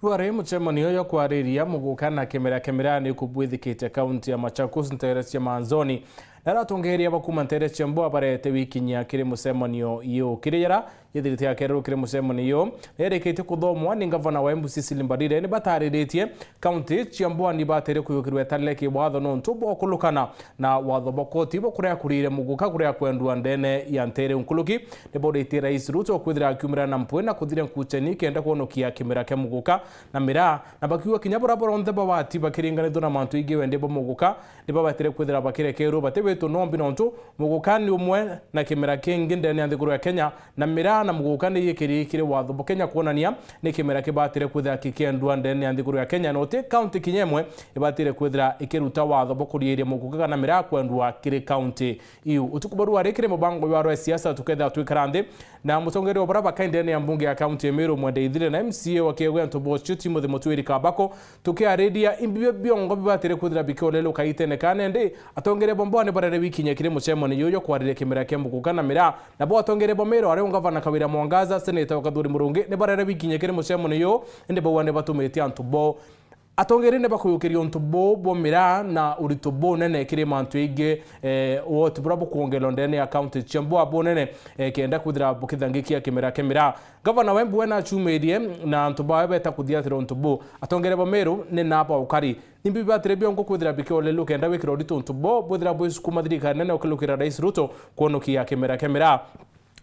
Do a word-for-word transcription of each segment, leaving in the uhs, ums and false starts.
Rwari mucemanio jwa kwariria muguka na kimera kimera ni kubwithikite kaunti ya Machakos nteere cia Manzoni. Na atongeria ba kuuma nteere cia Mboa barete wikinyia kiri mucemanio yu. Kiri jara yethirite ya keruru kiri mucemanio yu, na yarikitie kuthomwa ni ngavana wa Embu Cecily Mbarire, ni batariritie kaunti cia Mboa ni batere kuyukirwa itarire kiwatho nontu bwa kulukana na watho bwa koti bwa kuria kurire muguka kuria kwendwa ndene ya nteere nkuruki. Ni bauritie Rais Ruto kwithira akiumira na mpwi na kuthire nkucheni kenda kwonokia kimera kia muguka na miraa, na bakiuga kinya buria bonthe bawati bakiringanithua na mantu ingi wendi bwa muguka, ni babatire kwithira bakirekerua bati witu nombi nontu muguka ni umwe na kimera kingi ndene ya nthiguru ya Kenya, na miraa na muguka ni yikiri kiri watho bwa Kenya kwonania ni kimera kibatire kwithira kikiendua ndene ya nthiguru ya Kenya, na uti kaunti kinya imwe ibatire kwithira ikiruta watho bwa kuriiria muguka kana miraa kwendua kiri kaunti iu. Utuku bwa rwari kiri mubango jwa rwa siasa tukethira twikara nthi na mutongeria wa baria bakai ndene ya mbunge ya kaunti ya Meru Mwende Ithire na M C A wa Kiegwe Antu Bocio Timothy Mutwiri Kabako, tukiariria imbi biongo bibatire kwithira bikiolelwa kaitene kana ndi atongeria ba Mboa ni barere wikinyia kiri mucemanio juju jwa kwariria kimera kia muguka na miraa. Nabo atongeria ba Meru ari o ngavana Kawira Mwangaza, seneta wa Kathuri Murungi ni barere wikinyia kiri mucemanio juju, indi bauga ni batumite antu bo. Atongeria ni bakuyukiria untu buu bwa miraa na uritu bunene kiri mantu jaingi, eh, woti buria bukwongerwa ndene ya kaunti cia Mboa bunene, eh, kenda kwithira bukithangikia kimera kia miraa. Gavana wa Embu we nachumirie na antu bawe beta kuthiatira untu buu. Atongeria ba Meru ni naba ukari. Nimbi bibatire biongo kwithira bikiolelua kenda wikira uritu untu buu bwithira bwisukuma thirikari nene ukilukira Rais Ruto kwonokia kimera kia miraa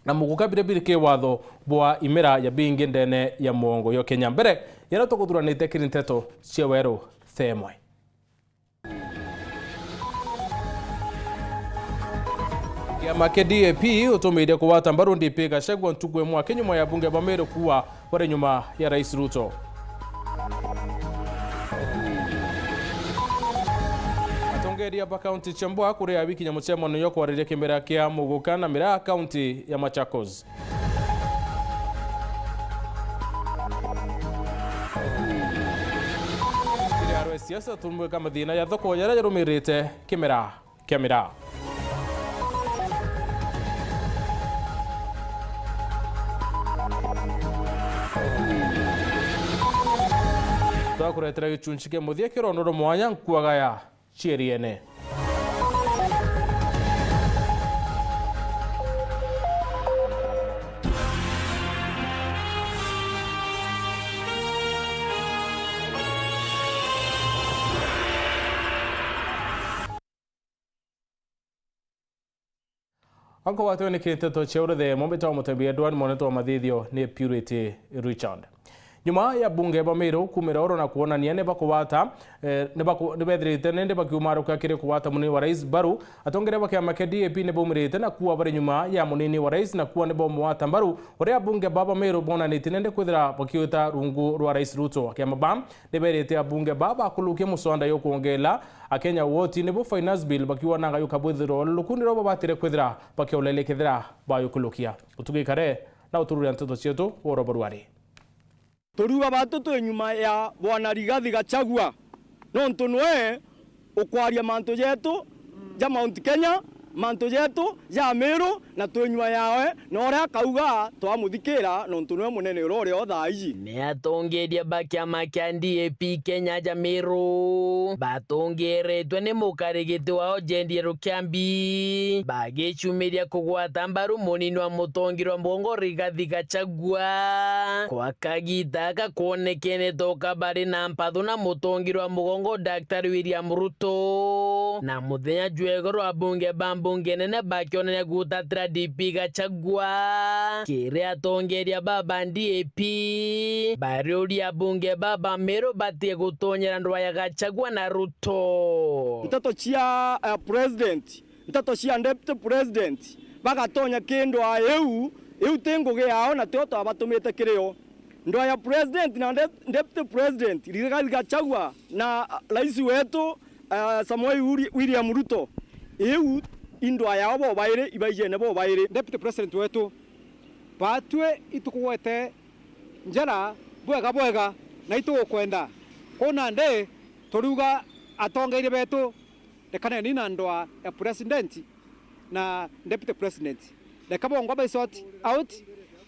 na muguka biria biri ki watho bwa imera ya bingi ndene ya mwongo yo Kenya. Mbere, yara tukuthuranite kiri nteto cia weru themwe. Kiama kia D A P utumiire kugwata mbaru D P Gachagua ntuku imwe aki nyuma ya bunge ba Meru kuwa bari nyuma ya Rais Ruto. Atongeria ba kaunti cia Mboa kuria wikinya mucemanio jwa kwariria kimera kia muguka na miraa kaunti ya Machakos. Kiri arwe siasa tumwika mathina ya thoko jara jarumirite kimera kia miraa. Twakuretera gichunchi kia muthia kia rondoro mwanya nkuagaya cieriene. Anko watwe ni kiri nteto cia urithe, mwambita wa mutembi Edward, mwanete wa mathithio ni Purity Richard. Nyuma ya bunge ba Meru kumira oro na kuonania ni bakugwata, eh, ni baku-, ni bethirite nende bakiumaruka kiri kugwata munini wa rais mbaru, atongeria ba kiama kia D A P ni baumirite na kuwa bari nyuma ya munini wa rais na kuwa ni bamugwata mbaru, uria abunge ba ba Meru bonanitie nende kwithira bakiuta rungu rwa Rais Ruto. Akiama ba ni berite abunge ba bakulukia muswanda yo kuongela Akenya woti nibu finance bill bakiuga nanga yukabwithirwa lukuni rwa babatire kwithira bakiolele kethira bayukulukia. Utugi kare na utururia nteto cietu woro boruari. Turiuga batu twi nyuma ya Bwana Rigathi Gachagua, nontu nwe ukwaria mantu jetu ja Mount Kenya, mantu jetu ja Meru, na twi nyuma yawe, na uria akauga twamuthikira, nontu nwe munene uria uri o thaa iji. Ni atongeria ba kiama kia D A P Kenya ja Meru batongeretwe ni mukarigiti wao Jendi Rukiambi bagicumiria kugwata mbaru munini wa mutongeria wa mugongo Rigathi Gachagua. Kwa kagita aka kwonekene toka bari na mpathu na mutongeria wa mugongo Daktari William Ruto. Na muthenya jwa igoro abunge ba mbunge nene bakionania gutatira D P Gachagua. Kiri atongeria baba D A P, bariuria abunge baba Meru batie gutonyera ndwa ya Gachagua na Ruto. Nteto cia, eh, president, nteto cia deputy president, bagatonya ki ndwaa iu, iu ti ngugi yao, na tio twabatumite kiri o. Ndwaa ya president na de-, deputy president, Rigathi Gachagua na, ah, rais wetu, ah, Samoei Uri-, William Ruto, iu i ndwaa yao bobairi, ibaijene bobairi. Deputy president wetu, batwi itukugwete njara bwega bwega, na itugukwenda. Kwou nandi turiuga atongeria betu, rekaneni na ndwaa ya president na deputy president. Reka bongwa bai sort out,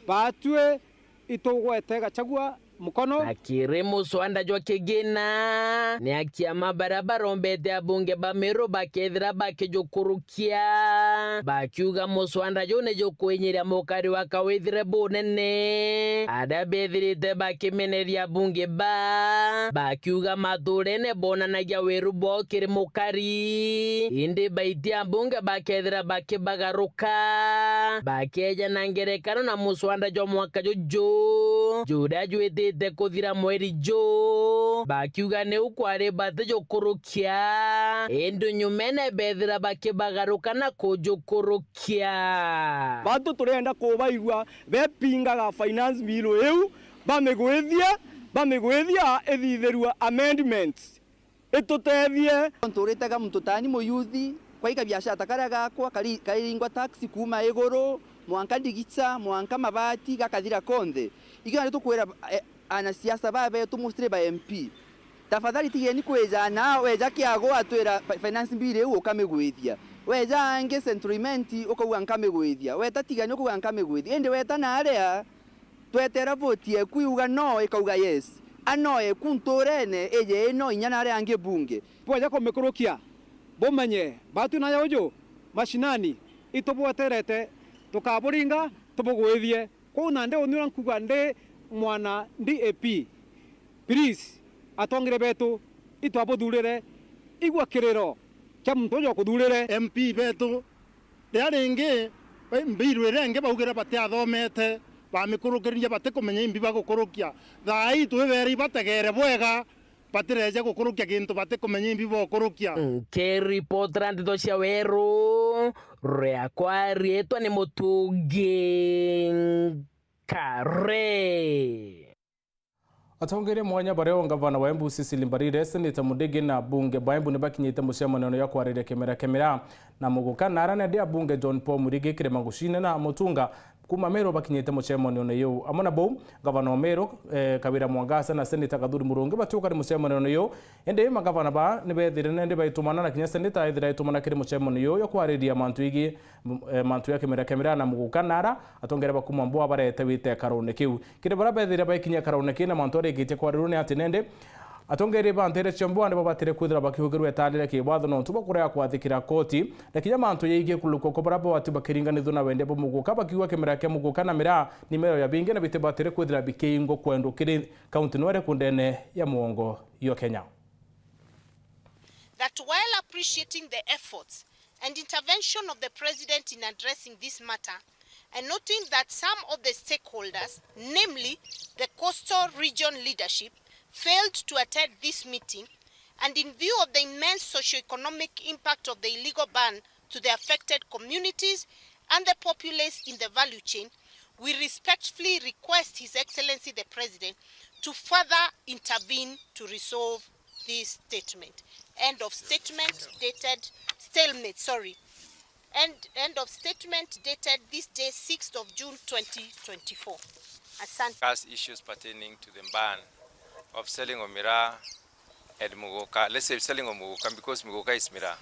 batwi itugwete Gachagua. Mkono. Na kiri muswanda jwa kigina, ni akiama baria barombete abunge ba Meru bakethira bakijukurukia, bakiuga muswanda juu ni jukwinyiria mukari wa kawithire bunene. Aria bethirite bakimeneria abunge ba, bakiuga maturene bonanagia wiru bwao kiri mukari, indi baiti abunge bakethira bakibagaruka, bakieja na ngerekano na muswanda jwa mwaka juju, juria jwitite kuthira mweri ju, bakiuga niu kwari batijukurukia, indi nyumene bethira bakibagaruka na kujukurukia. Bantu turienda kubaigua bepingaga finance bill iu, bamigwithie, bamigwithia ithithirua amendments. Itutethie. Nturite ga muntu tani muyuthi, kwaika biashara ta karia gakwa, kari-, kairingwa tax kuuma iguru, mwanka ndigicha, mwanka mabati, gakathira konthe. Ikio nandi tukwira, eh, anasiasa babetu, mostly ba M P. Tafadhali tigeni kwija na weja kiago atwira fi-, finance bill iu ukamigwithia. Weja angi Central Imenti ukauga nkamigwithia. Weta Tigania ukauga nkamigwithia. Indi weta na aria, twetera voti yeku iuga no, ikauga yes. A no yeku nturene, ije ino inya na aria angi bunge. Bweja kumikurukia, bumenye, batu nayo uju mashinani, itubweterete, tukaburinga, tubugwithie. Kwou nandi uni uria nkuga ndi mwana D A P, please, atongeria betu, itwabuthurire, igua kiriro kia muntu uju ukuthurire. M P betu, riria ringi, mbiru iria ingi baugira batiathomete, bamikurukiririe batikumenya imbi bagukurukia. Thaa ii twibere ibategere bwega, batireja gukurukia gintu batikumenya imbi bokurukia. Nkiripotera ndeto cia weru, riakwa riitwa ni Mutungi Nkare. Atongeria mwanya bario ngavana wa Embu Cecily Mbarire, Seneta Mudigi na abunge ba Embu ni bakinyite mucemanio ya kwariria kimera kia miraa na muguka, na arana ndi abunge John Paul Murigi kiri Magucine na Mutunga kuma Meru bakinyite mucemanio-ini yuu. Amwe na bau, ngavana wa Meru, eh, Kawira Mwangaza na Seneta Kathuri Murungi batiuka ari mucemanio-ini yuu. Indi magavana ba ni bethire nandi baitumana na kinya seneta ethira aitumana kiri mucemanio yuu ya kwariria mantu igii, m-, eh, mantu ya kimera kia miraa na muguka, na ara atongeria ba kuma Mbua barete wite ikarone kiu. Kiri baria bethire baikinya ikarone kiu na mantu arikitie kwarirua ni ati nandi atongeria ba ntere cia Mbua nibo batire kwithirwa bakihugirwa itarire kiwatho nontu bwa kurega kwathikira koti, na kinya mantu yaigie kulukwa kwa baria bawati bakiringanithua na wende bwa muguka, bakiuga kimera kia muguka na miraa ni mero ya bingi na bitibatire kwithira bikiingwa kwendwa kiri kaunti nwere kundene ya muongo yo Kenya. That while appreciating the efforts and intervention of the President in addressing this matter, and noting that some of the stakeholders, namely the coastal region leadership, failed to attend this meeting, and in view of the immense socio-economic impact of the illegal ban to the affected communities and the populace in the value chain, we respectfully request His Excellency the President to further intervene to resolve this statement. End of statement dated, stalemate, sorry. End, end of statement dated this day, sixth of June twenty twenty-four. Asante. Discuss issues pertaining to the ban of selling of miraa and muguka. Let's say selling of muguka because muguka is miraa.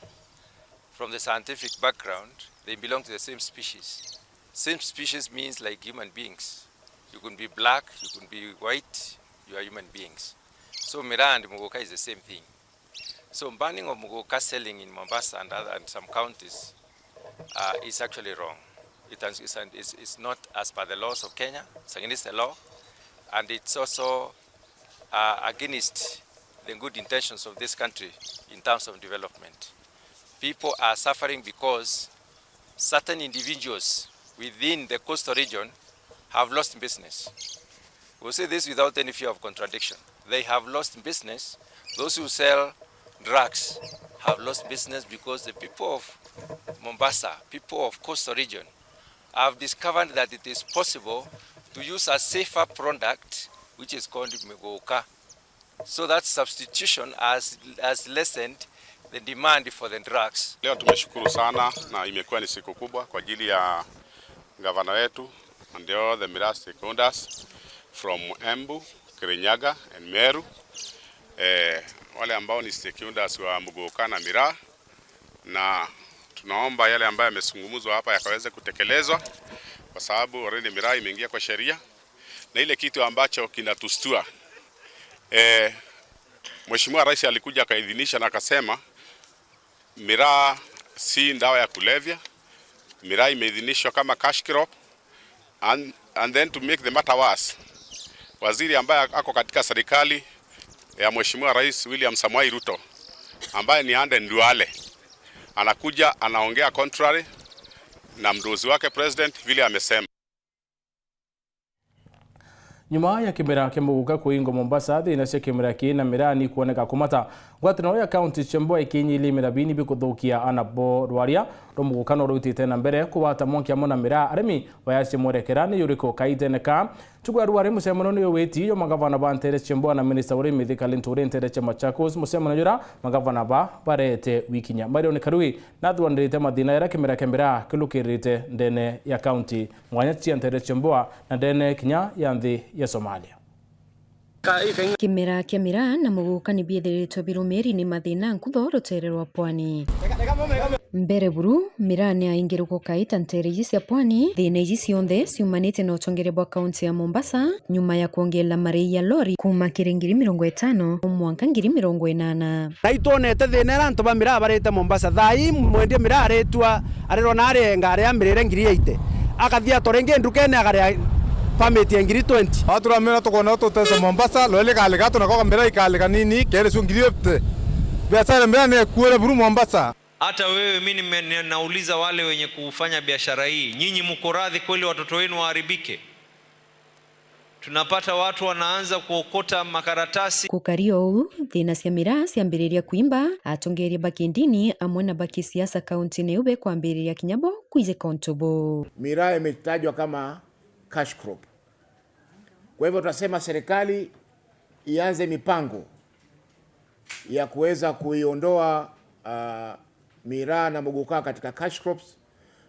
From the scientific background, they belong to the same species. Same species means like human beings. You can be black, you can be white, you are human beings. So miraa and muguka is the same thing. So banning of muguka selling in Mombasa and other, and some counties, uh, is actually wrong. It is, is, is, is not as per the laws of Kenya. It's against the law, and it's also, uh, against the good intentions of this country in terms of development. People are suffering because certain individuals within the coastal region have lost business. We'll say this without any fear of contradiction. They have lost business. Those who sell drugs have lost business because the people of Mombasa, people of coastal region, have discovered that it is possible to use a safer product, which is called muguka. So that substitution has, has lessened the demand for the drugs. Leo tumeshukuru sana na imekuwa ni siku kubwa kwa ajili ya gavana wetu and all the miraa stakeholders from Embu, Kirinyaga and Meru. Eh, wale ambao ni stakeholders wa muguka na miraa, na tunaomba yale ambayo yamezungumzwa hapa yakaweze kutekelezwa, kwa sababu already miraa imeingia kwa sheria. Na ile kitu ambacho kinatustua, eh, Mheshimiwa Rais alikuja akaidhinisha na akasema miraa si dawa ya kulevya, miraa imeidhinishwa kama cash crop, and, and then to make the matter worse, waziri ambaye ako katika serikali ya Mheshimiwa Rais William Samoei Ruto, ambaye ni Aden Duale, anakuja anaongea contrary na mdozi wake president vile amesema. Nyuma ya kimera kia muguka kuingwa Mombasa, thina cia kimera kii na miraa ni kuoneka kumata. Ngwataniro ya kaunti cia Mboa ikinyilia imera bini bikuthukia ana bo rwaria rwa muguka no rutite na mbere kuwata mwanki amwe na miraa. Arimi bayacia mwerekera ni yuriku kaiteneka. Ntuku ya rwari mucemano ni uwiti yo magavana ba ntere cia Mboa na minista urimi Thika Linturi ntere cia Machakos, mucemano jura magavana ba barete wikinya. Marion Karui nathuranirite mathina yara kimera kia miraa kilukirite ndene ya kaunti mwanya cia ntere cia Mboa na ndene kinya ya nthi ya Somalia. Kimera kia miraa na muguka ni biethiritwe birumiri ni mathina nkutho rutere rwa pwani. Mbere buru, miraa ni yaingirwe gukaita ntere iji cia pwani. Thina iji cionthe ciumanite na utongeria bwa kaunti ya Mombasa, nyuma ya kwongerera marei ya lori kuma kiri ngiri mirongo itano mwanka ngiri mirongo inana. Na itwonete thina ira antu ba miraa barite Mombasa. Thaa ii mwendia miraa aritwa, arirwa na ari enga aria mirire ngiri eighty. Akathia to ringi ndukene akaria permit ya ngiri twenty. Watu ra miraa tukona tutese Mombasa, lori likalika, tunakwa miraa ikalika nini, keri cio ngiri fifty. Biashara miraa ni ekuire buru Mombasa. Hata wewe, mi nime-, ninauliza wale wenye kufanya biashara hii, nyinyi mko radhi kweli watoto wenu waharibike? Tunapata watu wanaanza kuokota makaratasi. Gukari o uu, thina cia miraa ciambiriria kwimba, atongeria ba kindini amwe na ba kisiasa kauntine iu bekwambiriria kinya bo kwijika untu buu. Miraa imetajwa kama cash crop. Kwa hivyo, tunasema serikali ianze mipango ya kuweza kuiondoa, ah, miraa na muguka katika cash crops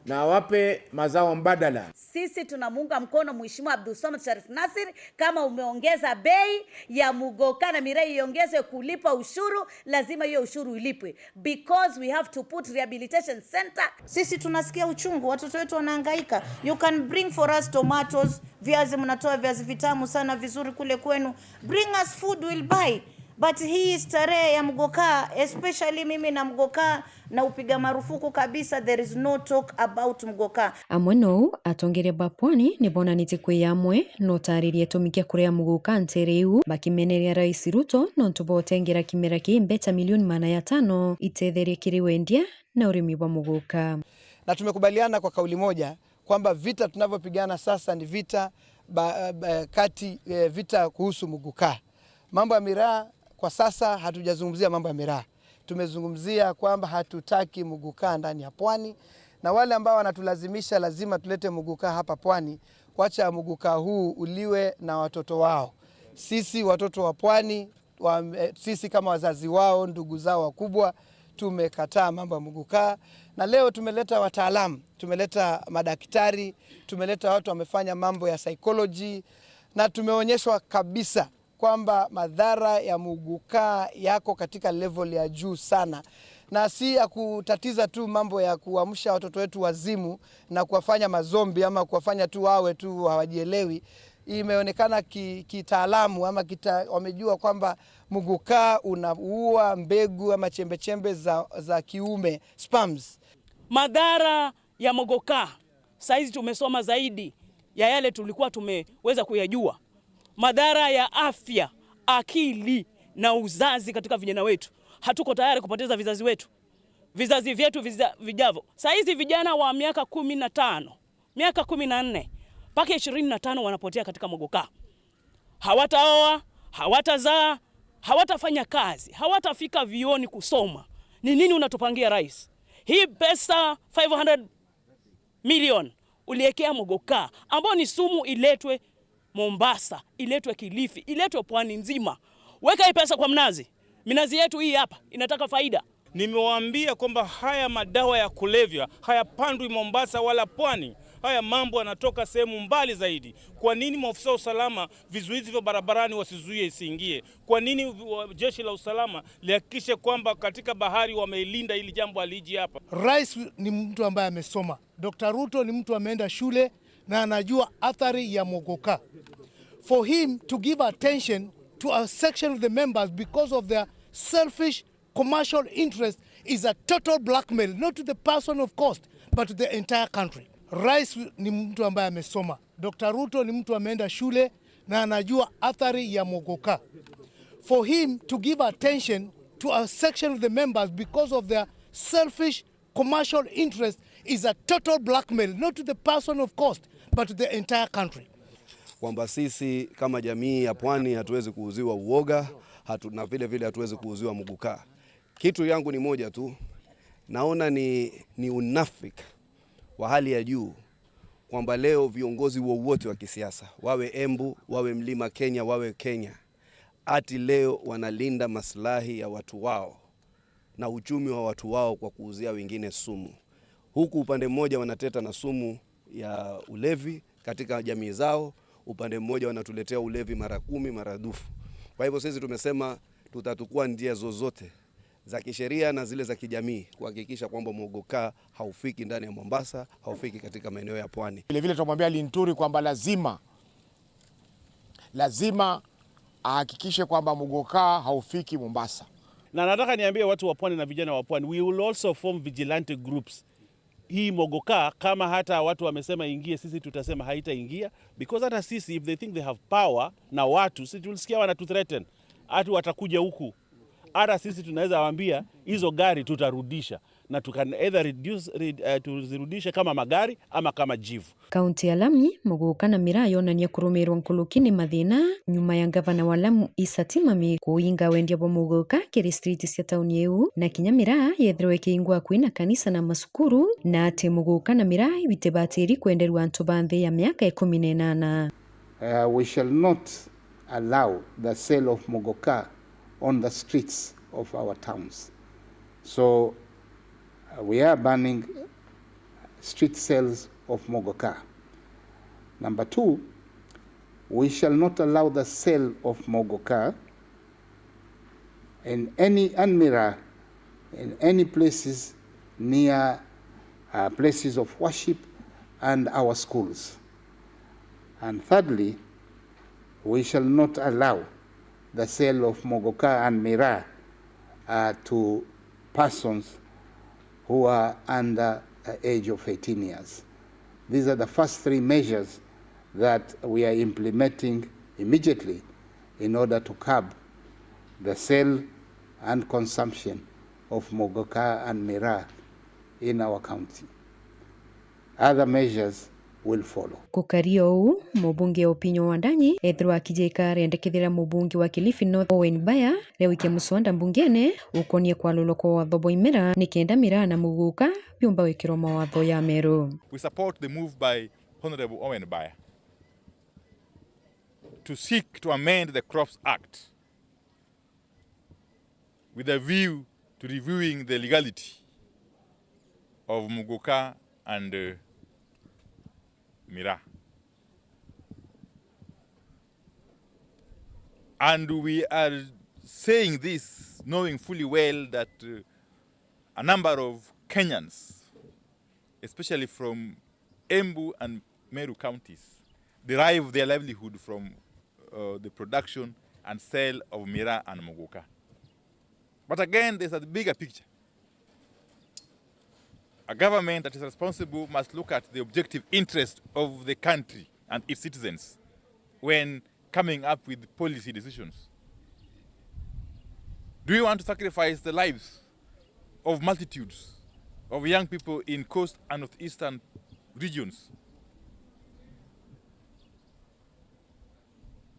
na wape mazao mbadala. Sisi tunamuunga mkono Mheshimiwa Abdulswamad Sharif Nassir, kama umeongeza bei ya muguka na miraa iongezwe kulipa ushuru, lazima hiyo ushuru ilipwe, because we have to put rehabilitation center. Sisi tunasikia uchungu, watoto wetu wanahangaika. You can bring for us tomatoes, viazi, mnatoa viazi vitamu sana vizuri kule kwenu. Bring us food, we'll buy. But hii starehe ya muguka, especially mimi na muguka, na upiga marufuku kabisa, there is no talk about muguka. Amwe nou, atongeria ba pwani ni bonanitie kwi amwe na utariria itumi kia kuria muguka ntere iu, bakimeneria Rais Ruto nontu bwa utengera kimera kii mbeca milioni magana ya tano itetherie kiri wendia na urimi bwa muguka. Na tumekubaliana kwa kauli moja kwamba vita tunavyopigana sasa ni vita ba, ba, kati, eh, vita kuhusu muguka. Mambo ya miraa, kwa sasa hatujazungumzia mambo ya miraa. Tumezungumzia kwamba hatutaki muguka ndani ya pwani, na wale ambao wanatulazimisha lazima tulete muguka hapa pwani, wacha muguka huu uliwe na watoto wao. Sisi watoto wa pwani, wa, eh, sisi kama wazazi wao, ndugu zao wakubwa, tumekataa mambo ya muguka. Na leo tumeleta wataalamu, tumeleta madaktari, tumeleta watu wamefanya mambo ya psychology, na tumeonyeshwa kabisa kwamba madhara ya muguka yako katika level ya juu sana, na si ya kutatiza tu mambo ya kuamsha watoto wetu wazimu na kuwafanya mazombi ama kuwafanya tu wawe tu hawajielewi. Imeonekana ki-, kitaalamu ama kita-, wamejua kwamba muguka unaua mbegu ama chembechembe za, za kiume, sperms. Madhara ya muguka, saizi tumesoma zaidi ya yale tulikuwa tumeweza kuyajua. Madhara ya afya, akili na uzazi katika vijana wetu. Hatuko tayari kupoteza vizazi wetu. Vizazi vyetu viza-, vijavyo. Saizi vijana wa miaka kumi na tano, miaka kumi na nne mpaka ishirini na tano wanapotea katika muguka. Hawataoa, hawatazaa, hawatafanya kazi, hawatafika vioni kusoma. Ni nini unatupangia, Rais? Hii pesa five hundred million uliekea muguka, ambao ni sumu, iletwe Mombasa, iletwe Kilifi, iletwe pwani nzima. Weka hii pesa kwa mnazi. Minazi yetu hii hapa inataka faida. Nimewaambia kwamba haya madawa ya kulevya hayapandwi Mombasa wala pwani. Haya mambo yanatoka sehemu mbali zaidi. Kwa nini maofisa wa usalama vizuizi vya barabarani wasizuie isiingie? Kwa nini wa-, jeshi la usalama lihakikishe kwamba katika bahari wameilinda ili jambo haliji hapa? Rais ni mtu ambaye amesoma. Doctor Ruto ni mtu ameenda shule na anajua athari ya mogoka. For him to give attention to a section of the members because of their selfish commercial interest is a total blackmail, not to the person of cost, but to the entire country. Rais ni mtu ambaye amesoma. Doctor Ruto ni mtu ameenda shule na anajua athari ya mogoka. For him to give attention to a section of the members because of their selfish commercial interest is a total blackmail, not to the person of cost, but to the entire country. Kwamba sisi kama jamii ya pwani hatuwezi kuuziwa uoga, hatu, na vile vile hatuwezi kuuziwa muguka. Kitu yangu ni moja tu, naona ni, ni unafiki wa hali ya juu kwamba leo viongozi wowote wa kisiasa, wawe Embu, wawe Mlima Kenya, wawe Kenya, ati leo wanalinda maslahi ya watu wao na uchumi wa watu wao kwa kuuzia wengine sumu. Huku upande mmoja wanateta na sumu ya ulevi katika jamii zao, upande mmoja wanatuletea ulevi mara kumi, mara dufu. Kwa hivyo sisi tumesema tutachukua njia zozote za kisheria na zile za kijamii kuhakikisha kwamba mogoka haufiki ndani ya Mombasa, haufiki katika maeneo ya pwani. Vile vile tunamwambia Linturi kwamba lazima, lazima ahakikishe kwamba mogoka haufiki Mombasa. Na nataka niambie watu wa pwani na vijana wa pwani, we will also form vigilante groups. Hii mogoka, kama hata watu wamesema ingie, sisi tutasema haitaingia, because hata sisi, if they think they have power na watu, si tulisikia wanatu threaten ati watakuja huku. Hata sisi tunaweza waambia hizo gari tutarudisha, na tu can either reduce, re, uh, tuzirudishe kama magari ama kama jivu. Kaunti ya Lamu, muguka na miraa yonania kurumirwa nkuruki ni mathina nyuma ya ngavana wa Lamu Isa Timami kuinga wendia bwa muguka kiri street cia tauni iu, na kinya miraa yethirwa ikiingwa akui na kanisa na macukuru, na ati muguka na miraa ibitibatiri kwenderwa antu ba nthi ya miaka ikumi na inana. Uh, we shall not allow the sale of muguka on the streets of our towns. So uh, we are banning street sales of muguka. Number two, we shall not allow the sale of muguka in any and miraa in any places near uh, places of worship and our schools. And thirdly, we shall not allow the sale of muguka and miraa uh, to persons who are under the age of eighteen years. These are the first three measures that we are implementing immediately in order to curb the sale and consumption of muguka and miraa in our county. Other measures will follow. Gukaria uu, mubunge Opinyo Wandanyi ethirwa akijika arendekethera mubunge wa Kilifi North Owen Baya riu wikia muswanda mbungene ukonie kwalulwa kwa watho bwa imera nikenda miraa na muguka biumba gwikirwa mawatho ya Meru. We support the move by Honourable Owen Baya to seek to amend the Crops Act with a view to reviewing the legality of muguka and uh, miraa. And we are saying this knowing fully well that uh, a number of Kenyans, especially from Embu and Meru counties, derive their livelihood from uh, the production and sale of miraa and muguka. But again, there's a bigger picture. A government that is responsible must look at the objective interest of the country and its citizens when coming up with policy decisions. Do we want to sacrifice the lives of multitudes of young people in coast and northeastern regions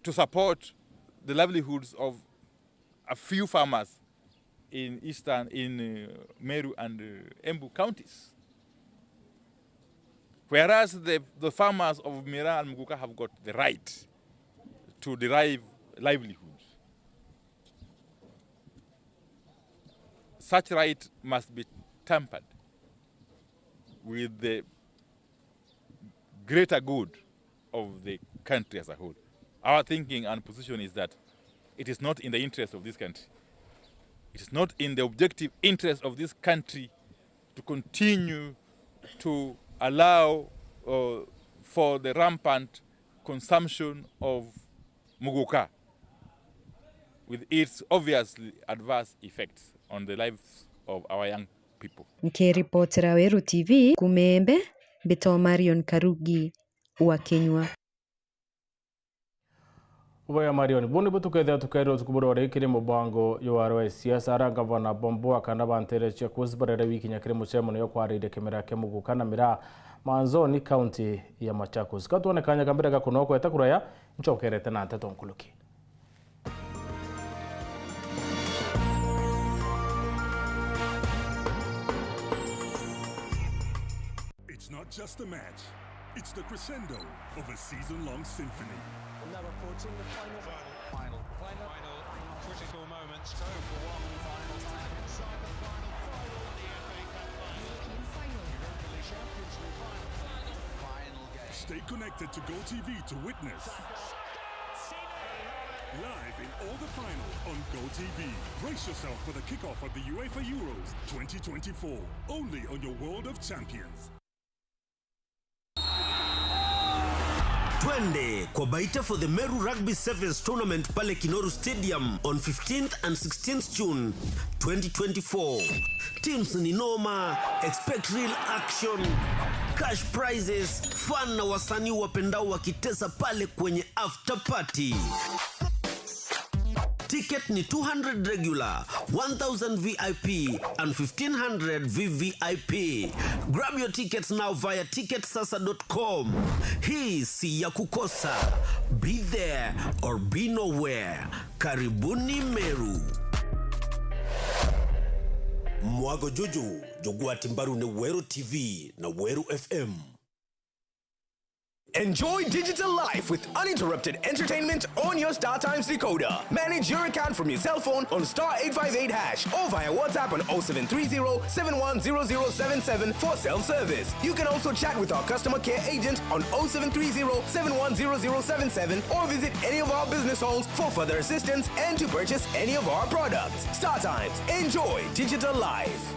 to support the livelihoods of a few farmers in eastern, in uh, Meru and uh, Embu counties. Whereas the, the farmers of Miraa and Muguka have got the right to derive livelihood. Such right must be tempered with the greater good of the country as a whole. Our thinking and position is that it is not in the interest of this country. It is not in the objective interest of this country to continue to allow uh, for the rampant consumption of muguka, with its obviously adverse effects on the lives of our young people. Nkiripotera Weru T V kuuma Embe, mbitwa Marion Karugi wa Kinyua. Ubaya Marion, buni butukethia tukerwa utuku buria uri kiri mubango jwa rwa siasa, ara ngavana Bambo akana bantere cia kusibarere wikinya kiri mucemanio jwa kwaririria kimera kia muguka na miraa Manzoni, kaunti ya Machakos. Ka twone kanya ka mbere ga kunokweta kuraya, ncokerete na nteto nkuruki. It's not just a match, it's the crescendo of a season-long symphony. Now approaching the final. Final. Final. Final. Critical moments. Go for one. Final time. Inside the final. Final. The F A Cup final. European final. Europa League Champions League final. Final. Final game. Stay connected to Go T V to witness live in all the finals on Go T V. Brace yourself for the kickoff of the UEFA Euros twenty twenty-four, only on your World of Champions. Twende kwa Baita for the Meru Rugby Sevens Tournament pale Kinoru Stadium on fifteenth and sixteenth June twenty twenty-four. Teams ni noma, expect real action, cash prizes, fun na wasanii wapendao wakitesa pale kwenye after party. Ticket ni two hundred regular, one thousand V I P and fifteen hundred V V I P. Grab your tickets now via ticket sasa dot com. Hii si ya kukosa. Be there or be nowhere. Karibuni Meru. Mwago juju jugwati mbaru ni Weru T V na Weru F M. Enjoy digital life with uninterrupted entertainment on your StarTimes decoder. Manage your account from your cell phone on star eight five eight hash or via WhatsApp on oh seven three zero, seven one zero zero seven seven for self-service. You can also chat with our customer care agent on oh seven three zero, seven one zero zero seven seven or visit any of our business halls for further assistance and to purchase any of our products. StarTimes. Enjoy digital life.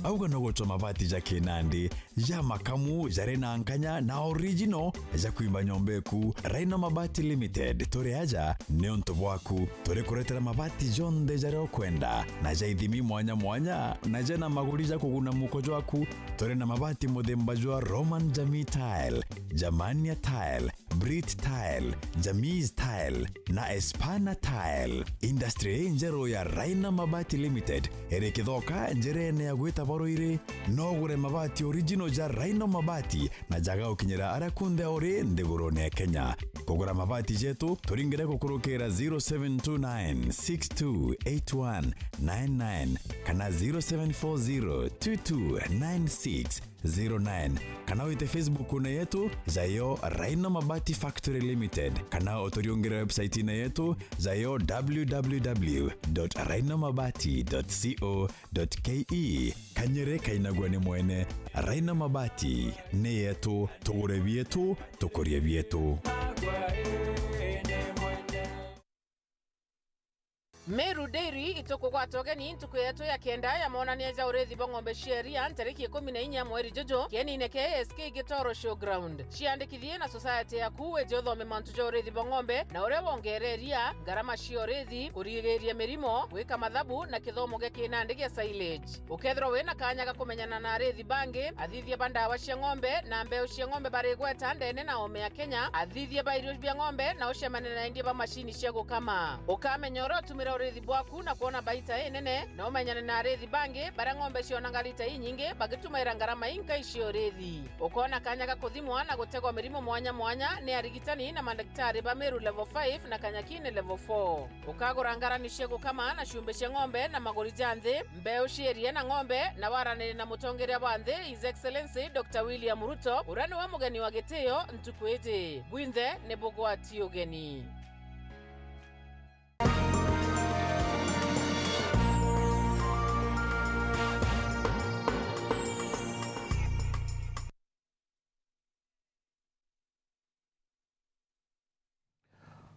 Auga no gucwa mabati ja kinandi, ja makamu, jari na nkanya na original, ja kwimba nyomba eku. Rhino Mabati Limited, turi aja niuntu bwaku. Turi kuretera mabati jonthe jaria ukwenda, na ja ithimi mwanya mwanya, na jena maguri ja kuguna muko jwaku. Turi na mabati muthemba jwa Roman Jamii Tile, Germania Tile, Brit Tile, Jamis Tile na Espana Tile. Industry injeru ya Rhino Mabati Limited iri Kithoka, njirene ya gwita Baruiri. No ugure mabati original ja Rhino Mabati na jaga gukinyira aria kunthe uri nthigurune ya Kenya. Kugura mabati jetu, turingire gukurukira zero seven two nine six two eight one nine nine kana zero seven four zero two two nine six zero nine, kana wite Facebook-ine yetu, jayo Rhino Mabati Factory Limited, kana uturiungire website-ine yetu, jayo w w w dot rhino mabati dot co dot k e. Kanyere kainagua ni mwene. Rhino Mabati ni yetu, tugure bietu, tukurie bietu. Meru Dairy itukugwata ugeni ntuku yetu ya kenda ya monania ja urithi bwa ng'ombe cia iria ntariki ikumi na inya mweri juju, kienine kia A S K Gitoro Showground. Ciandikithie na society yaku wije uthome mantu ja urithi bwa ng'ombe na uria wongeera iria, ngarama cia urithi, kurigiria mirimo, gwika mathabu na kithomo gia kinandi gia silage. Ukethirwa wina kanya ga kumenyana na arithi bangi, athithia ba ndawa cia ng'ombe na mbeu cia ng'ombe barigweta ndene na ome ya Kenya, athithia ba irio bia ng'ombe na ucemane na endia ba macini cia gukama. Ukamenya uria utumira urithi bwaku na kwona baita inene, na umenyane na arithi bangi baria ng'ombe cionaga lita inyingi bagitumaira ngarama inkai cia urithi. Ukona kanya ga kuthimwa na gutegwa mirimo mwanya mwanya ni arigitani na mandagitari ba Meru Level five na Kanyakine Level four. Ukagura ngarani cia gukama na ciumbi cia ng'ombe na maguri ja nthi, mbeu cia iria na ng'ombe, na waranire na mutongeria bwa nthi, His Excellency Doctor William Ruto, uria niwe mugeni wa gitio ntuku iji. Bwinthe ni bugwati ugeni.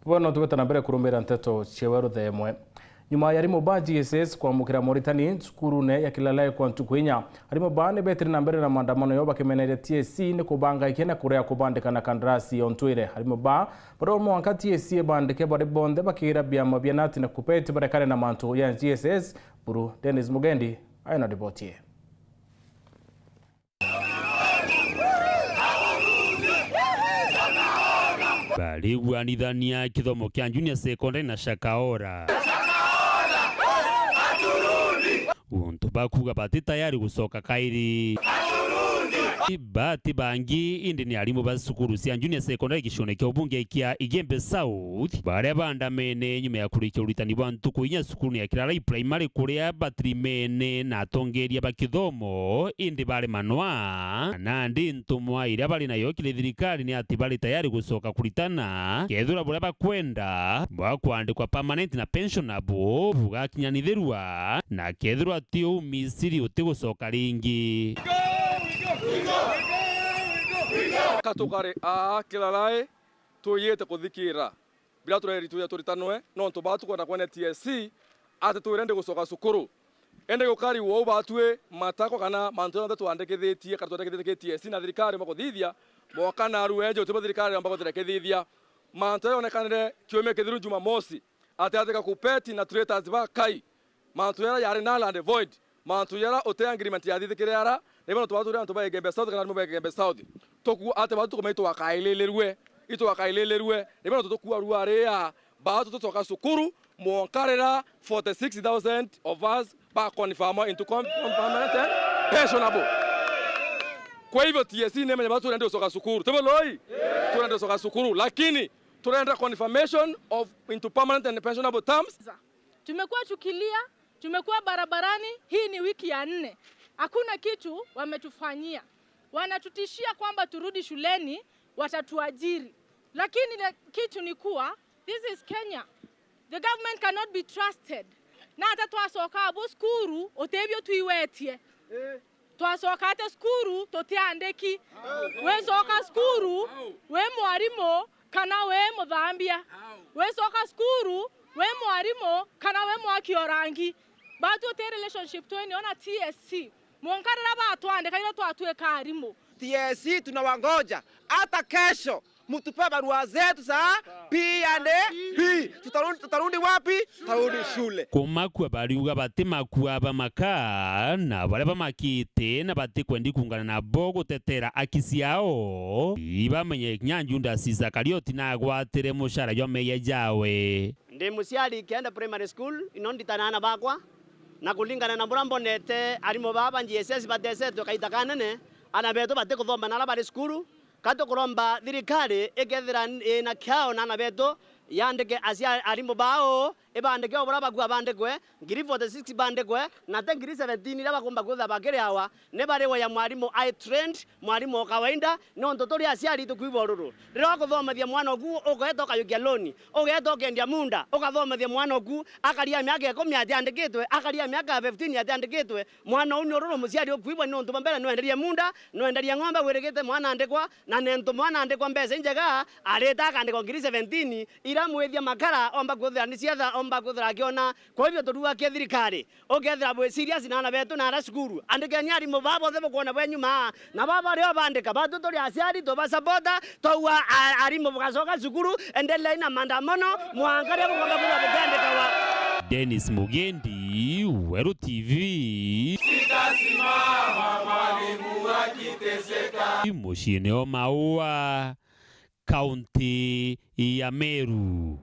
Bono tugwite na mbere kurumira nteto ciewe rutha imwe. Nyuma ya arimu ba G S S kwamukira moritani cukurune ya Kilalae kwa ntuku inya, arimu baa ni betire na mbere na maandamano yao bakimeneria T S C ni kubangaikia na kurea kubandika na kandarasi ya untwire. Arimu baa baria mwanka T S C ibandike bari bonthe bakiira biama bia nati na KUPPET barekane na mantu ya G S S. Buru Dennis Mugendi aina riboti ii. Bariguanithania kithomo kia junior secondary na Shakahola. Untu bakuuga bati tayari gucoka kairi. Bati bangi indi ni arimu ba cukuru cia junior secondary gicione kia ubunge kia Igembe South, baria baandamene nyuma ya kurikia uritani bwa ntuku inya cukurune ya Kilalae Primary, kuria batirimene na atongeria ba kithomo, indi bari manwa. Nandi ntumwa iria bari nayo kiri thirikari ni ati bari tayari gucoka kuritana kethirwa buria bakwenda bwa kwandikwa permanent na pensionable bugakinyanithirua, na kethirwa ti uu, Misiri utigucoka ringi. Katukari aa Kilalae, twiyite kuthikira biria tureritwe turitanwe, nontu baa tukwenda kwene T S C ati twire ndi gucoka cukuru. Indi gukari wou batwi matakwa kana mantu jonthe twandikithitie kana twandikithitie T S C na thirikari yomba kuthithia, mwanka narua eje utibo thirikari yomba kuthira kithithia. Mantu jaria jonekanire kiumia kithiru Jumamosi, ati atika KUPPET na traitors ba Kai. Mantu jaria jari null and void. Mantu jaria uti agreement yathithikire ara, ni bono twatwire antu ba Igembe South kana arimu ba Igembe South. Tuku ati batu tukumenya itwakaililirue, itwakaililirue. Ni bono tutukua rua ria, batu tucoka cukuru, mwanka rira forty-six thousand of us ba confirm into com-, com-, permanent and pensionable. Kwa hivyo T S C ni menye batu turenda gucoka cukuru. Tibo loi? Turenda gucoka cukuru, lakini turenda confirmation of into permanent and pensionable terms. Tumekuwa tukilia, tumekuwa barabarani, hii ni wiki ya nne. Hakuna kitu wametufanyia. Wanatutishia kwamba turudi shuleni, watatuajiri. Lakini the kitu ni kuwa, this is Kenya. The government cannot be trusted. Na hata twacoka abo cukuru, utebio twiwetie. Twacoka ate cukuru tutiandiki? Wicoka cukuru wi mwarimu kana wi muthambia? Wicoka cukuru wi mwarimu kana wi mwaki o rangi? Batu uti relationship twinio na T S C. Mwanka riria batwandika irio twatwika arimu. T S C tunawangoja hata kesho. Mtupe barua zetu za P and P. Tutarudi, tutarudi wapi? Tutarudi shule. Kumakua bariuga batimakua bamaka, na baria bamakite na batikwendi kuungana nabo gutetera aki ciao. Ibamenye kinya Judas Iskarioti nagwatire mucara jwa meeyia jawe. Ndi muciari Kianda Primary School, ino nditana aana bakwa, na kuringana na buria mbonete arimu baa ba G S S batesetwe kaita kanene, aana betu batikuthoma na aria bari cukuru, Ka tukuromba thirikari ikethira ina kiao na aana betu, yandike acia-, arimu bao, ibandike o buria bakua bandikwe, ngiri forty-six bandikwe, na ti ngiri seventeen iria bakumba kwithira bakiriawa, ni bariwe ya mwarimu ai trained, mwarimu o kawaida, nontu turi aciari tukwigua ururu. Riria ukuthomethia mwana oku, ugeeta ukayukia loan, ugeeta ukendia munda, ukathomethia mwana oku, akaria miaka ikumi atiandikitwe, akaria miaka fifteen atiandikitwe, Mwana uu ni ururu muciari ukwigua ni untu bwa mbere nwenderie munda, nwenderie ng'ombe, wirigite mwana andikwa, na nentu mwana andikwa mbeca injega, arita akandikwa ngiri seventeen, iria mwithia makara omba kwithira ni cietha, omba kwithira akiona. Kwa hivyo turuga ki thirikari, ukethira bwi serious na aana betu na aria cukuru, andikeni arimu baa bonthe bukwona bwe nyuma, na baba rio bandika, batu turi aciari tubasapota, Twaua a-, arimu bugacoka cukuru, endelei na maandamano, mwanka riria bukomba kwithirwa bukiandikawa. Dennis Mugendi, Weru T V. Sitasimama mwalimu akiteseka. Muciini o Maua, kaunti ya Meru.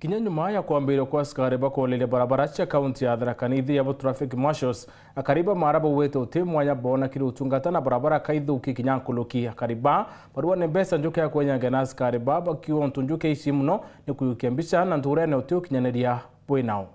Kinya nyuma ya kwambiriria kwa askari ba kuoleria barabara cia kaunti ya Tharaka Nithi yabo traffic marshals, akari ba Maara baugite uti mwanya boona kiri utungata na barabara kaithuki kinya nkuruki. Akari ba barua ni mbeca njuke ya kwenyange na askari ba bakiuga untu njuke ici muno ni kuyukia mbica na nturene uti ukinyaniria bwinao.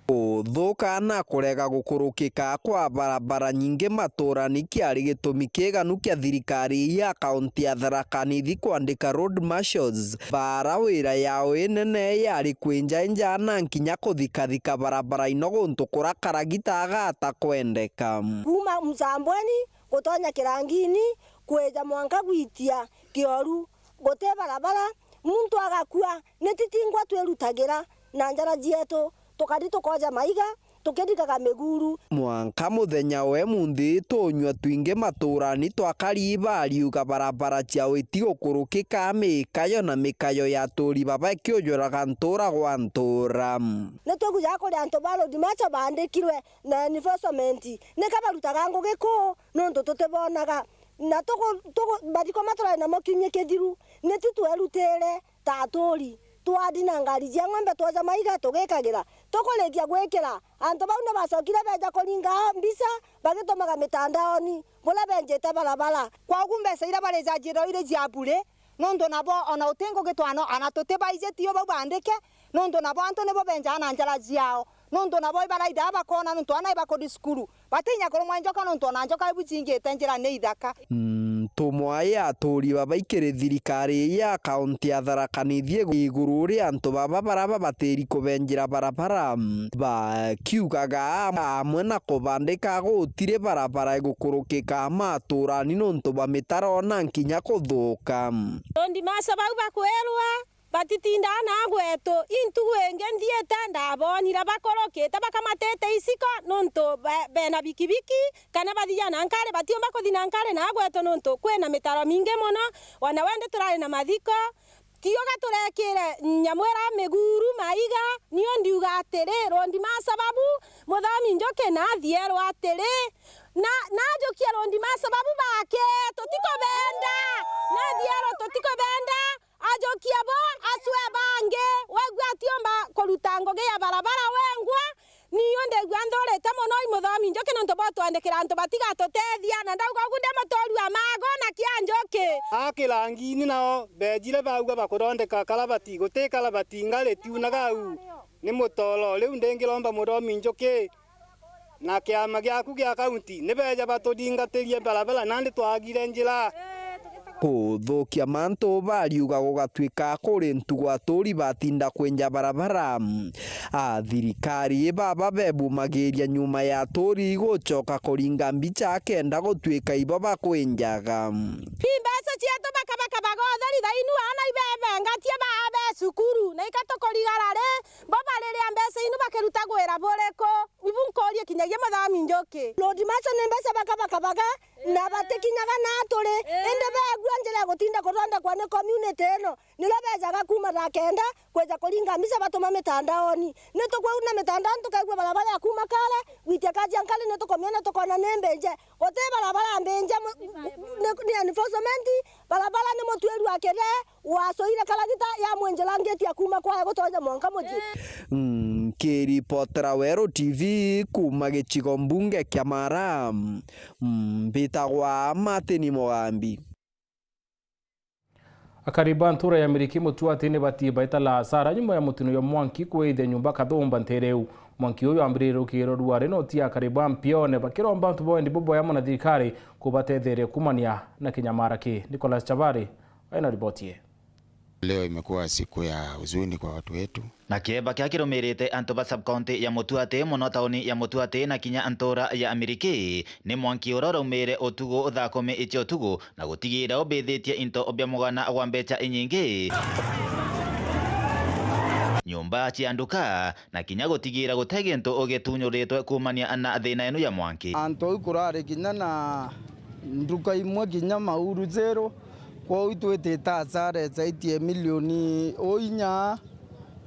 Kuthuka na kurega gukurukika kwa barabara nyingi maturani kiari gitumi kiiganu kia thirikari ya kaunti ya Tharaka Nithi kwandika road marshals, baara wira yao inene yari kwinjainja na nkinya kuthikathika barabara ino guntu kuria karagita gatakwendeka. Kuuma Msambweni gutonya Kirangini kwija mwanka gwitia Kioru, guti barabara, Muntu agakua, ni titingwa twirutagira na njara cietu, tukari tukoja maiga, tukirikaga miguru. Mwanka muthenya we munthi tunyua twingi maturani twakari bariuga barabara cia witi gukurukika mikayo na mikayo ya aturi baba ikiujuraga ntura gwa ntura. Ni twigujaga kuri antu ba Road March baandikirwe na enforcement, nika barutaga ngugi kuu nuntu tutibonaga. Na tugu-, tugu-, mathiko maturari namo kiumia kithiru, ni tu twerutire ta aturi, twari na ngari cia ng'ombe twoja maiga tugikagira, tukurikia gwikira. Antu bau ni bacokire beja kuringa mbica bagitumaga mitandaoni, buria benjite barabara. Kwogu mbeca iria barijajira iri cia bure, nontu nabo ona uti ngugi twana, ana tutibaijiti u bau bandike, nontu nabo antu nibo benjaa na njara ciao, nontu nabo ibaraidaa bakona, nontu ana ibakuthi cukuru. Batinya kurumwa njoka nontu ona njoka ibu ciingite njira ni ithaka. Ntumwa ya aturi baba ikiri thirikari ya kaunti ya Tharaka Nithi iguru ria antu baba bara babatiri kubenjira barabara, bakiugaga amwe na kubandika gutiri barabara igukurukika maturani nontu bwa mitaro na nkinya kuthuka. Road March bau bakwirwa batitindaa na gwetu, intugu ingi nthiite ndabonire bakurukite bakamatite iciko nontu be-, bena bikibiki, kana bathia na nkari, batiumba kuthi na nkari na gwetu nontu kwina mitaro mingi mono. Ona wendi turari na mathiko, tiuga turekire nyamu ira miguru maiga. Niu ndiuga atiri, Road March sababu, Muthomi Njuki nathierwa atiri, na, najukia Road March sababu bake, tutikubenda, nathierwa tutikubenda. Ajukia bo, acwe bangi, wegua atiumba kuruta ngugi ya barabara wengwa. Niu ndigua nthurite mono i Muthomi Njuki nontu botwandikira antu batigatutethia, na ndauga ugu ndi muturua mago na kia Njuki. A Kirangini nao bejire bauga bakuthondeka karabati, guti karabati ngari tiunaga au, ni mutoro. Riu ndingiromba Muthomi Njuki na kiama giaku gia kaunti ni beja batuthingatiririe barabara, nandi twagire njira. Kuthukia mantu bariuga gugatuika kuri ntugu aturi batinda kwinja barabara. A thirikari baba bebumagiria nyuma ya aturi gucoka kuringa mbicha kenda gutuika ibo bakwinjaga. Imbeca cietu bakabaka bagotheri thainu ana ibebengatie baabe cukuru, na ikatukurigara ri? Bo bariria mbeca inu bakiruta gwira buriku? Ibu nkurie kinyagia Muthomi Njuki. Road March ni mbeca bakabakabaga na batikinyaga na aturi. Indi beegua njira ya gutinda kuthondekwa ni community ino, nirio beejaga kuuma thaa kenda kwija kuringa mbica batuma mitandaoni. Ni tukwona mitandaoni, tukaigua barabara ya kuuma Kare gwitia Kajiankari ni tukumiona, tukona ni mbinje. Guti barabara mbinje, mu-, ni, ni enforcement, barabara ni mutwirua kire. Wacoire karagita ya mwenjera ngeti ya kuuma kwaya gutonya mwanka mucii. Nkiripotera Weru T V kuuma gicigo mbunge kia Mara, mbitagwa Martin Mugambi. Akari ba ntura ya Miriki Mutuati ni batii baita la asara nyuma ya mutino ya mwanki kwithia nyumba kathumba ntere iu. Mwanki uyu wambiririe rukiro rwa ri noti ya akari ba Mpione bakiromba antu ba wendi buboya mono thirikari kubatetheria kumania na kinyamara ki. Nicholas Chabari aina riboti ye. Leo imekuwa siku ya huzuni kwa watu wetu. Na kieba kia kirumirite antu ba sub-county ya Mutuati, mono tauni ya Mutuati na kinya ntura ya Amiriki, ni mwanki uria uraumire utuku thaa kumi cia utuku na gutigira ubithitie into bia mugana gwa mbecha inyingi, nyumba cia nduka, na kinya gutigira guti gintu gitunyuritwe kuumania na thina inu ya mwanki. Antu au kurari kinya na nduka imwe kinya Mauru Zero, kwou twitite asara icaitie milioni o inya,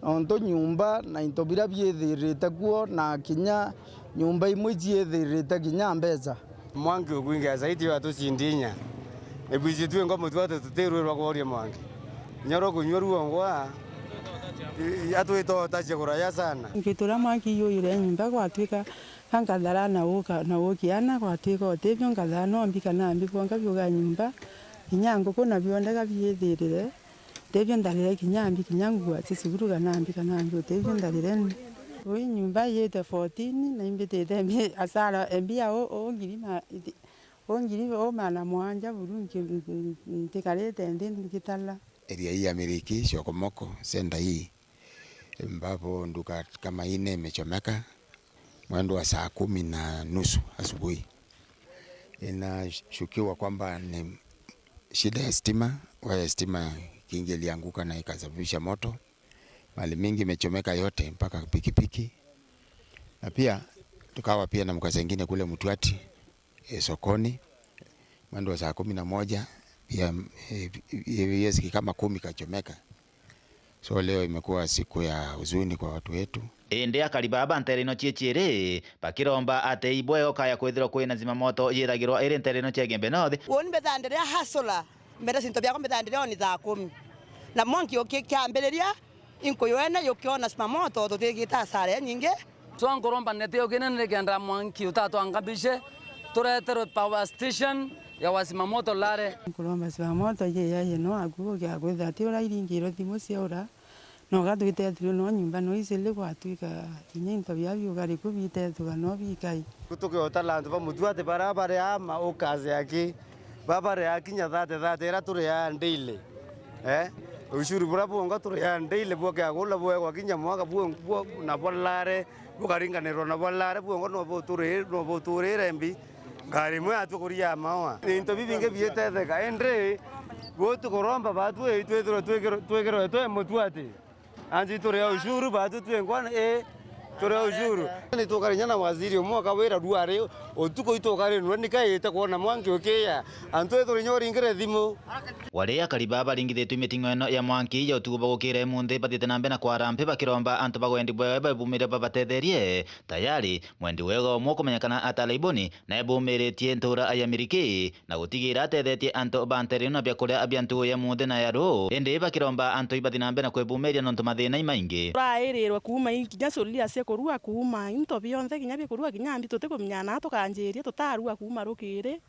nontu nyumba na into biria biithirite kuo, na kinya nyumba imwe iciithirite kinya mbeca. Mwanki ukwingia zaidi wa tucindi inya. Ibwiji twi ngo Mutuati tutirwirwa kworia mwanki. Nyoro kunywa ruo ngwa, i-, i-, atwita utacia kuraya sana. Ngitura mwanki iyuyire nyumba gwatwika, ankathara na uka, na ukiana gwatwika utibio nkathara no mbi kana mbi kwonka biuga nyumba, kinya nguku na bionde gabiithirire. Tebio ndarire kinya mbi, kinya nguo ati ciburu kana mbi, kana mbi, tebio ndarire ni. Ui nyumba iyite fourteen, na imbitite mbi, asara, mbia u, u ngiri ma, iti, u ngiri u maana mwanja buru nki-, ntikarite nthi ngitara. Area hii ya Miriki, Shokomoko, center hii, ambapo duka kama nne imechomeka mwendo wa saa kumi na nusu asubuhi. Inashukiwa kwamba ni shida ya stima, waya ya stima Kingi ilianguka na ikasababisha moto. Mali mingi imechomeka yote mpaka pikipiki. Na pia tukawa pia na mkasa ingine kule Mtwati, eh, sokoni, mwendo wa saa kumi na moja, pia, eh, viazi kama kumi kachomeka. So leo imekuwa siku ya huzuni kwa watu wetu. Indi akari baba nteere ino ciiciiri bakiromba atei bweo kaya kwithirwa kwina zimamoto yithagirwa iri nteere ino cia Igembe North. Uuni mbithaa ndiria hustler, mbere into biakwa mbithaa ndiria oni thaa kumi. Na mwanki uki-, kiambiriria, inkuyu ene yukiona zimamoto, tutigita hasara inyingi. Twankuromba neti ukinene nikenda mwanki utatwangabishe, tureterwe power station ya wazima moto Lare. Nkuromba zimamoto iji yaye no aku ukia kwithira ti ura iringirwe thimu ciaura, no gatwite through no nyumba no icili gwatwika kinya into bia biugari ku bitethua no bikai. Tukiotara antu ba Mutwati bara bari ama ukaze aki, ba bari akinya thate thate ira turi a daily. Eh? Ushuru bura bwongo turi a daily bwoke agula bwegwa kinya mwaka bwongo bwo-, na bwa Lare, bukaringanirwa na bwa Lare, bwongo no buturi-, no buturire mbi. Ngari imwe yatwe kuria mawa. Into bibingi biitetheka, indi guti kuromba batwi twithirwe twikirwe, twikirwe twi Mutwati. Anji turi a ushuru, batu twi nkwana, ii, turi a ushuru. Ni tukari nya na waziri umwe akawira ruari utuku itukarinwe nikaite kwona mwanki ukiya. Antu ii turi nya uringire thimu. Wari akari baa baringithitwe miting'o ino ya mwanki ya utuku bagukira imunthi bathiite na mbere na kwara mpi bakiromba antu ba wendi bwega babumiria babatetherie. Tayari, mwendi wega umwe ukumenyekana ata Laiboni, na ebumiiritie ntuura ya Miriki, na gutigira atethetie antu ba nteere ino na biakuria bia ntugu ya munthe na ya ruu, indi bakiromba antu ibathi na mbere na kwibumiiria nontu mathiina imaingi. Turairirwe kuuma i-, kinya curia cia kurua kuuma, into bionthe kinya bia kurua kinya mbi tutikumenya naa tukanjiria, tutarua kuuma rukiri.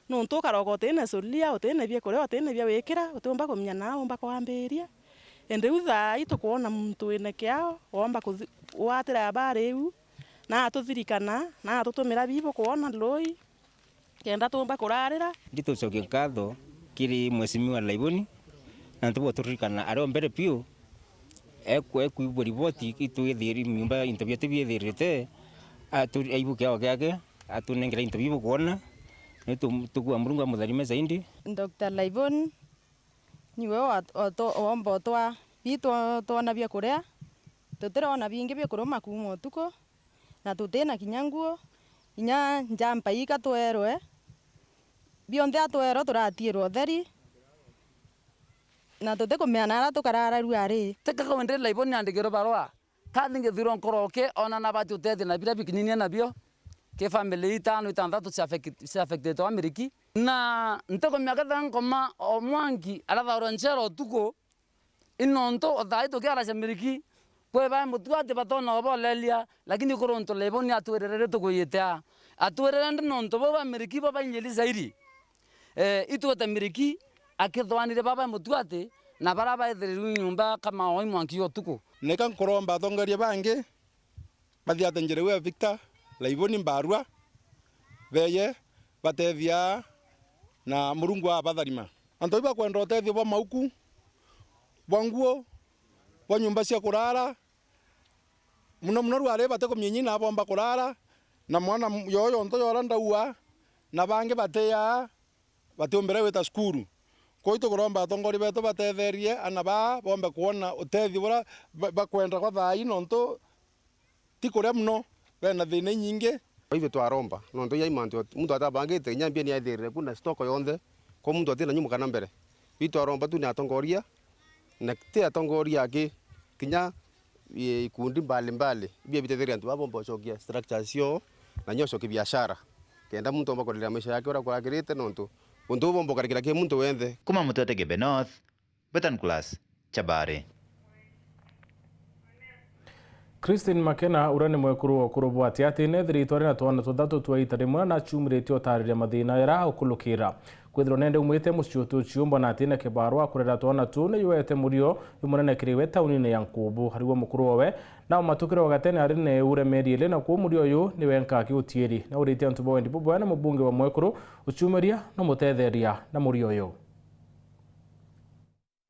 Nontu ukaroka utina curia, utina biakuria, utina bia wikira, utiumba kumenya naa umba kwambiria. Indi riu thaa ii tukwona muntu wina kiao, womba kuthi-, gwatira abari iu, na atuthirikana, na atutumira bibu kwona rui, kenda tuumba kurarira. Ndi tucokie nkatho kiri Mheshimiwa Laiboni, na ntu bwa turirikana ari o mbere biu, eku-, ekuigua riboti itwithiri nyumba into bietu biithirite, atu-, aigua kiao giake, atunengera into bibu kwona, ni tu-, tugua Murungu amutharime zaidi. Doctor Laiboni, niwe wa-, oto-, womba otwa, bi two-, twona bia kuria, tutirona bingi bia kuruma kuuma utuku, na tutina kinya nguo, inya njampa ika twerwe, bionthe atwerwe turatiirwe utheri, na tutikumenya naria tukarara riu ari. Teka kawe ndiri Laiboni andikirwe barua, kathi ngithirwa nkoroke, ona nabati utethia na biria bikininie nabio, ki family itano, itanthatu cia affect-, cia affected wa Miriki. Na ntikumenya ketha nkoma o mwanki arathaurwa nchera utuku, i nontu o thaa ii tukiaracia Miriki, kwi ba Mutwati batona oboleria, lakini kuri untu Laiboni atwirire ri tukuyitea. Atwirire ndi nontu bau ba Miriki bo bainjiri zaidi. Eh, itwite Miriki akithwanire baba Mutwati na bara baithiriru nyumba kama o i mwanki ya utuku. Nika nkuromba atongeria bangi bathiate njira iu ya Victor Laiboni mbarua, beye batethia na Murungu abatharima. Antu bau bakwenda utethio bwa mauku, bwa nguo, bwa nyumba cia kurara, muno muno rwari batikumenya inya na bomba kurara, na mwana m-, yoyo nto yora ndaua, na bangi batiaa, batiumbire gwita cukuru. Kwou itukuromba atongoria betu batetherie ana baa bombe kwona utethio buria ba-, bakwenda kwa thaa ii, nontu ti kuria muno, bena thiina inyingi. Ithui twaromba, nontu inya i mantu muntu atabangite, inya mbia ni aithirire ku na stock yonthe, kwa muntu atina nyumu kana mbere. Ithui twaromba tu ni atongoria, na ti atongoria aki, kinya i-, ikundi mbali mbali, ibia bitetheria antu baa bomba gucokia structures cio, na nyo gucokia biashara, kenda muntu omba kurira maisha yake uria kuragirite, nontu untu buu bomba gukarikira ki muntu wenthe. Kuma Mutwete Gembe North, Betan Class, Chabari. Christine Makena, uria ni mwekuru wa ukuru bwa ati ati, nethiriitwe ari na twana tuthatu twa ita rimwe na naciumiritie utariria mathiina jaria ukulukira. Kwithirwa nende umwite mucii uti uciumbwa na atina kibarua kurera twana tuu, ni yuete murio jumunene kiri we taunine ya Nkubu. Ari we mukuru owe, na umatukire wa gatene ari na iu ria mieri ili, na kwou murio uyu ni wenka akiutiiri. Na uritie antu ba wendi bubwega na mubunge wa mwekuru uciumiria na mutetheria na murio uyu.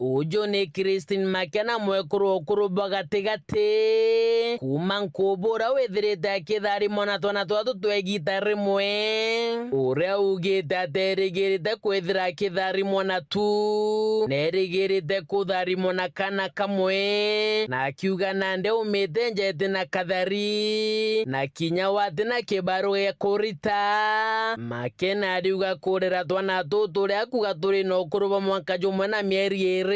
Uju ni Christine Makena, mwekuru wa ukuru bwa gatigati, kuuma Nkubu, uria withirite akitharimwa na twana twatu twa igita rimwe, uria ugite aterigirite kwithira akitharimwa na tu, nerigirite kutharimwa na kana kamwe, na akiuga nandi aumite nja iti na kathari, na kinya wati na kibaru gia kurita. Makena ariuga kurera twana tutu turia akuuga turi na ukuru bwa mwanka jumwe na mieri iri,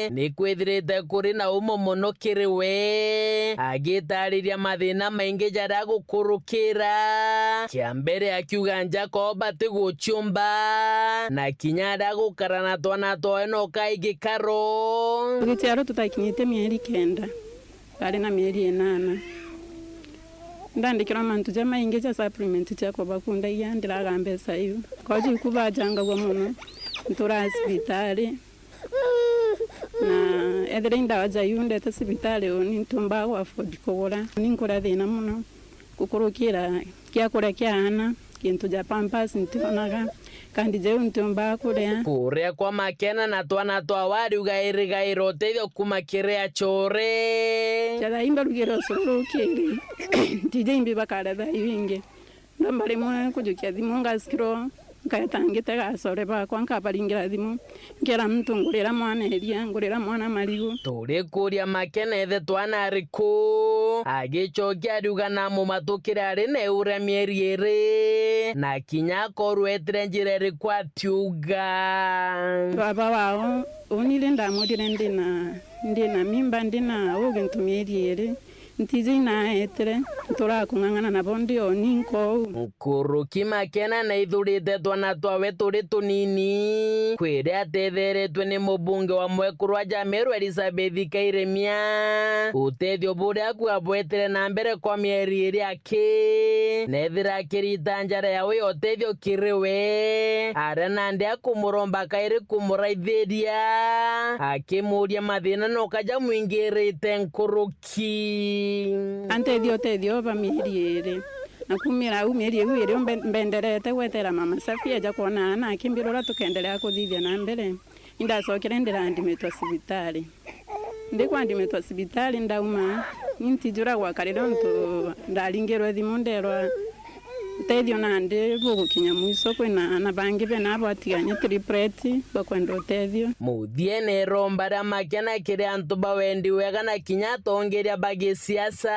ni kwithirite kuri na umo mono kiri we, agitariria mathina maingi jaria agukurukira. Kia mbere akiuga nja kwao batiguciumba, na kinya aria agukara na twana twawe no kai gikaro. Tugiciarwa tutakinyite mieri kenda, twari na mieri inana. Ndandikirwa mantu jamaingi ja supplement cia kubakundagia, ndiraga mbeca iu. Koju iku bajangagua mono, nturaa cibitari, na ethira i ndawa ja iu ndete cibitari, uni ntiumbaga gu afford kugura. Ni nkuria thina mono gukurukira kia kuria kia aana, gintu ja pampers ntionaga, kandi jau ntiumbaga kuria. Kuria kwa Makena na twana twawe ariuga irigaira utethio kuuma kiri acore. Kethira imbarugire ucuru rukiri, ntiji imbi bakaria thaa iu ingi. Ndamba rimwe kujukia thimu ngasikirwo, nkaeta ngitega acore bakwa, nkabaringira thimu, nkera muntu ngurira mwana iria, ngurira mwana marigu. Turikuria Makena ethe twana ariku, agicokia ariuga namumatukire ari na iu ria mieri iri, na kinya akorwa etire njira iriku atiuga. Baba wao, uni ri ndamwirire ndina, ndina mimba, ndina ugintu mieri iri, ntiji inaetire, nturaa kung'ang'ana nabo ndi o ninka uu. Nkuruki Makena naithurite twana twawe turi tunini, kwiria atetheretwe ni mubunge wa mwekuru wa Jameru Elizabeth Kairemia. Utethio buria akuuga bwetire na mbere kwa mieri iri aki, nethira akirita njara yawe ya utethio kiri we, aria nandi akumuromba kairi kumuraithiria, akimuria mathina no kaja mwingirite nkuruki. Antethia utethio bwa mieri iri. Na kumira au mieri iu iri mbe-, mbenderete gwetera Mama Safi aja kwona aana akimbira uria tukenderea kuthithia na mbere. Indacokere ndirandimitwa cibitari. Ndi kwandimitwa cibitari ndauma, ni ntijura gwakarire untu ndaringirwe thimu nderwa utethio nandi bugukinya mwiso, kwina aana bangi bena batigania triplet bakwenda utethio. Muthiene iromba ria Makena kiri antu ba wendi wega na kinya atongeria ba gisiasa.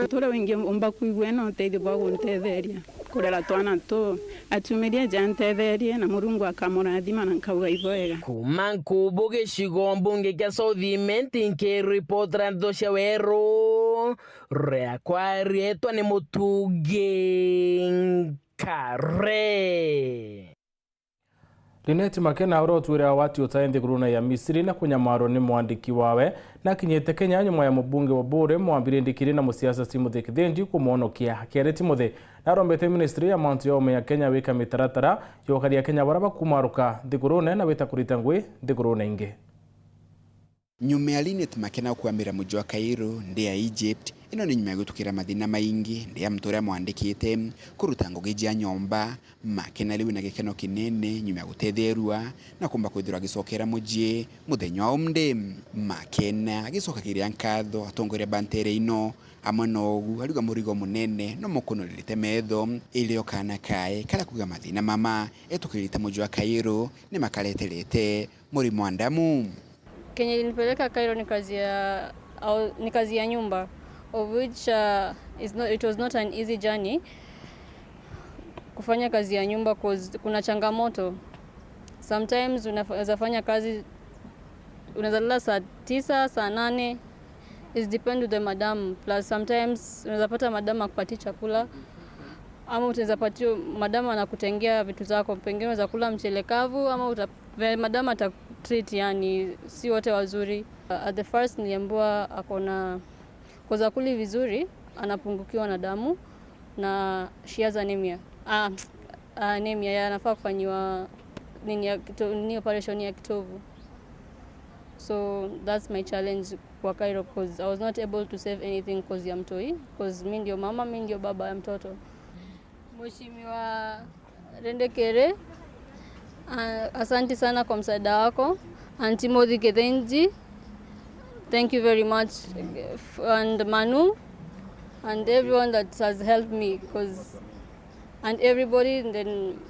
Nturia wingi umba kwigua ena utethio bwa guntetheria kurera twana tuu, atumirie aja antetherie na Murungu akamurathima na nkauga ibwega. Kuuma Nkubu gicigo mbunge kia South Imenti, nkiripotera ndeto cia weru, riakwa rietwa ni Mutungi Nkare. Linet Makena, uria utwire awati utae nthigurune ya Misiri na kunyamarwa ni mwandiki wawe, nakinyite Kenya nyuma ya mubunge wa Buri Mwambire Ndikiri na musiasa Timothy Kithinji kumwonokia. Akiaria Timothy, narombete ministry ya mantu ya ume ya Kenya wika mitaratara ya ukaria Kenya baria bakumaruka nthigurune na wita kurita ngui nthigurune ingi. Nyuma ya Linet Makena kuambira muji wa Cairo, ndi ya Egypt, ino ni nyuma ya gutukira mathina maingi, ndi ya muntu uria mwandikite, kuruta ngugi jia nyomba. Makena riu ena gikeno kinene nyuma ya gutetherua na kumba kwithirwa agicokera muji muthenya wa umde. Makena agicokagiria nkatho atongoria ba ntere ino, amwe na ugu ariuga murigo munene no mukunurite metho, irio kana kae karia kuga mathina mama etukirite muji wa Cairo ni makareterete murimo wa ndamu. Kenye ilinipeleka Cairo ni kazi ya, au, ni kazi ya nyumba, of which, uh, is not, it was not an easy journey. Kufanya kazi ya nyumba, 'cause kuna changamoto. Sometimes unafa-, unaweza fanya kazi, unaweza lala saa tisa, saa nane. It depend with the madam. Plus sometimes unaweza pata madam akupatii chakula. Ama unaweza patia madam anakutengea vitu zako. Pengine unaweza kula mchele kavu, ama uta-, ve-, madam atatreat, yani, si wote wazuri. Uh, at the first niliambiwa ako na, 'cause akuli vizuri, anapungukiwa na damu na she has anemia. Ah, anemia, ya, anafaa kufanyiwa nini ya kito-, nini, operation ya kitovu. So that's my challenge kwa Cairo, 'cause I was not able to save anything 'cause ya mtoi, 'cause mi ndio mama, mi ndio baba ya mtoto. Mheshimiwa Rendekere, ah, asanti sana kwa msaada wako. And Timothy Kithinji, thank you very much, and Manu, and everyone that has helped me, 'cause, and everybody in the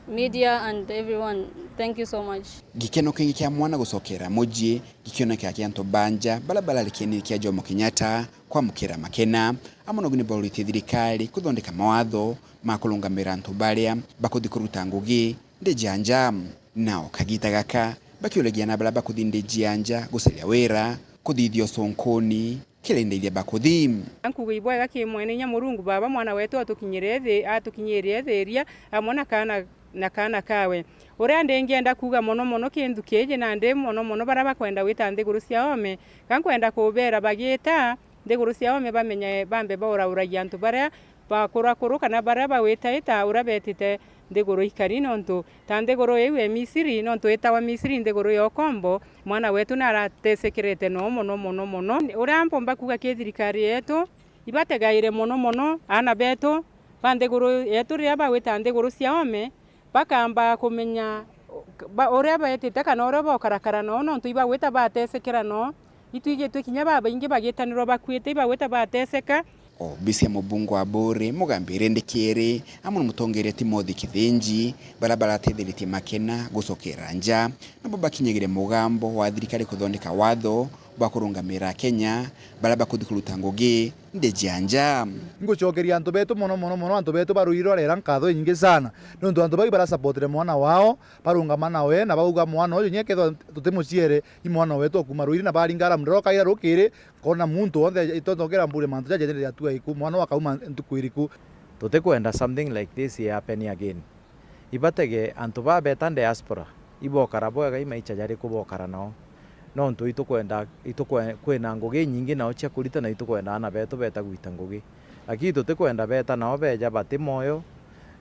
media and everyone, thank you so much. Gikeno kingi kia mwana gucokera mucii gikionekera ki antu ba nja baria bararikianire kia Jomo Kenyatta kwamukira Makena, amwe na uguni bwa uriti thirikari kuthondeka mawatho ma kurungamira antu baria bakuthi kuruta ngugi nthi ja nja. Nao kagita gaka bakiuragia na baria bakuthi nthi ja nja gucaria wira, kuthithia ucunkuni, kiri ndeithia bakuthi. Nkuuga ibwega ki mwene inya Murungu Baba, mwana wetu atukinyire thi-, atukinyirie thiria amwe na kaana, na kaana kawe. Uria ndingienda kuuga mono mono ki nthuki iji, nandi mono mono baria bakwenda gwita nthiguru cia oome, ga nkwenda kubera bagita nthiguru cia oome bamenye, bambe baurauragia antu baria bakurakuru kana baria bagwitaita uria betite nthiguru ikari, nontu ta nthiguru iu e Misiri, nontu itagwa Misiri, nthiguru ya ukombo, mwana wetu naratesekerete noo mono, mono, mono. Uria mpomba kuuga ki thirikari yetu, ibategaire mono, mono aana betu ba nthiguru yetu riria bagwita nthiguru cia oome, bakamba kumenya ba-, uria betite kana uria bokarakara noo, nontu ibagwita batesekera noo. Itwigitwe kinya babaingi bagitanirwa bakuite, ibagwita bateseka. Obisi ya mubunge wa Buuri, Mugambi Rindikiri, amwe na mutongeria Timothy Kithinji, baria baratetheritie Makena gucokera nja, nabo bakinyagire mugambo wa thirikari kuthondeka watho bwa kurungamira Akenya baria bakuthi kuruta ngugi nthi ja nja. Ingucokeria antu betu mono, mono, mono, antu betu ba Ruiri rwa Rera nkatho inyingi sana, niuntu antu bau ibarasapotire mwana wao, barungama nawe, na bauga, "Mwana uyu, inya kethirwa tutimuciere, i mwana wetu o kuuma Ruiri," na baringa alarm ndoro kaira rukiri, nkona muntu wonthe itotokera mbure mantu jaja jende jatua iku, mwana uyu akauma ntuku iriku. Tutikwenda something like this i happen again. Ibatege antu baa beta diaspora, ibokara bwega, i maicha jariku bokara nao? Nontu itukwenda, itukwe-, kwina ngugi inyingi nao cia kurita, na itukwenda aana betu beta gwita ngugi. Lakini tutikwenda beta nao beja bati moyo,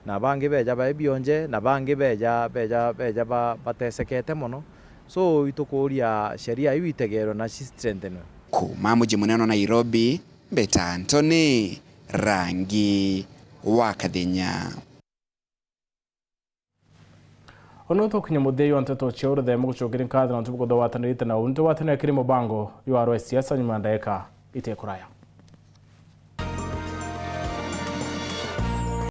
na bangi beja bai bionje, na bangi beja, beja, beja ba-, batesekete mono. So, itukuria sheria iu itegerwe na ci strengthenwe. Kuuma muji munene wa Nairobi, mbeta Anthony Rangi wa Kathenya. Ono tukinya muthia wa nteto cia uruthe, mugucokeria nkatho na ntubu kuthowatanirite na untu watanira kiri mubango jwa rwa siasa nyuma ya ndaika ite kuraya.